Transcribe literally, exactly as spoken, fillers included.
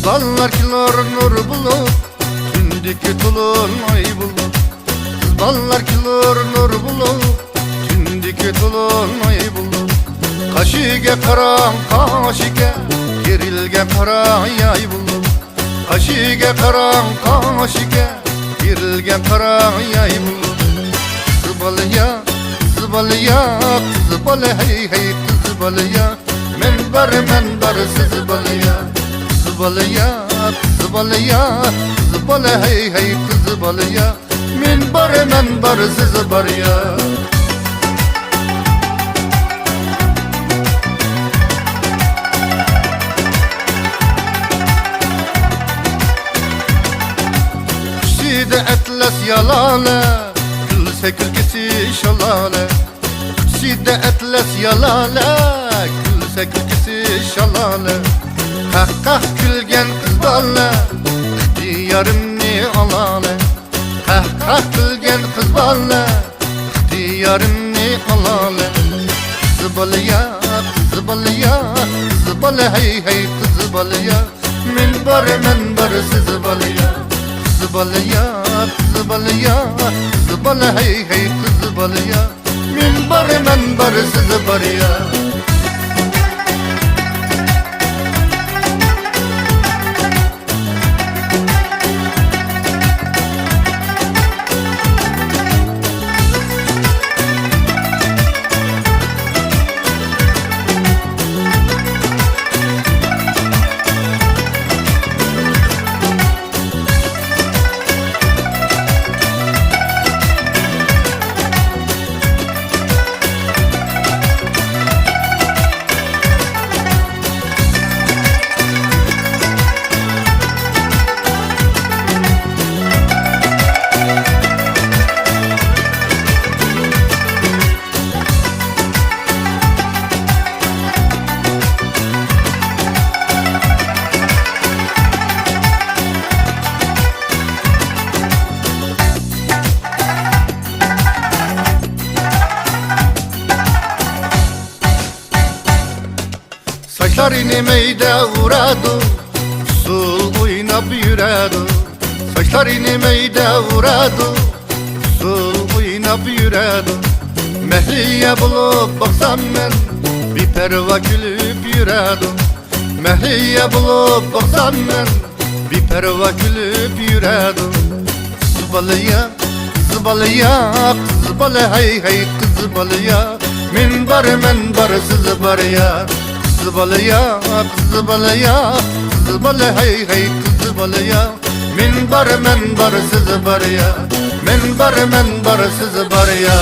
بالىلار كېلۇر نۇر بولۇپ، تۈندىكى تولۇن ئاي بولۇپ. قىز بالىلار كېلۇر نۇر بولۇپ، تۈندىكى تولۇن ئاي بولۇپ. قاشىگە قاراڭ، قاشىگە، كېرىلگە قاراڭ، ياي بولۇپ. قاشىگە قاراڭ، قاشىگە، كېرىلگە قاراڭ، ياي بولۇپ. قىز بالىيا، قىز بالىيا، قىز بالا، ھەي، ھەي، قىز بالىيا. مەن بار، مەن بار، سىز بالىيا. قىز بالىيا، قىز بالىيا، قىز بالا، ھەي، ھەي، قىز بالىيا. مەن بار، مەن بار، سىز بار يا. ئۈستىدە ئەتلەس يالالە، كۈلسە كۈلكىسى شالالە. ئۈستىدە ئەتلەس يالالە، كۈلسە كۈلكىسى شالالە. قەھقەھ كۈلگەن قىز بالا، ئىختىيارىمنى ئالالە. قەھقەھ كۈلگەن قىز بالا، ئىختىيارىمنى ئالالە. قىز بالىيا، قىز بالىيا، قىز بالا، ھەي، ھەي، قىز بالىيا. مەن بار، مەن بار، سىز بالىيا. قىز بالىيا، قىز بالىيا، قىز بالا، ھەي، ھەي، قىز بالىيا. مەن بار، مەن بار، سىز بار يا. ساچلىرىنى مەيدە ئۇرىدۇ، ئۇسسۇل ئويناپ يۈرىدۇ. ساچلىرىنى مەيدە ئۇرىدۇ، ئۇسسۇل ئويناپ يۈرىدۇ. مەھلىيە بولۇپ باقسام مەن، بىپەرۋا كۈلۈپ يۈرىدۇ. مەھلىيە بولۇپ باقسام مەن، بىپەرۋا كۈلۈپ يۈرىدۇ. قىز بالىيا، قىز بالىيا، قىز بالا، ھەي، ھەي، قىز بالىيا. مەن بار، مەن بار، سىز بار يا. قىز بالىيا، قىز بالىيا، قىز بالا، ھەي، ھەي، قىز بالىيا. مەن بار، مەن بار، سىز بار يا. مەن بار، مەن بار، سىز بار يا.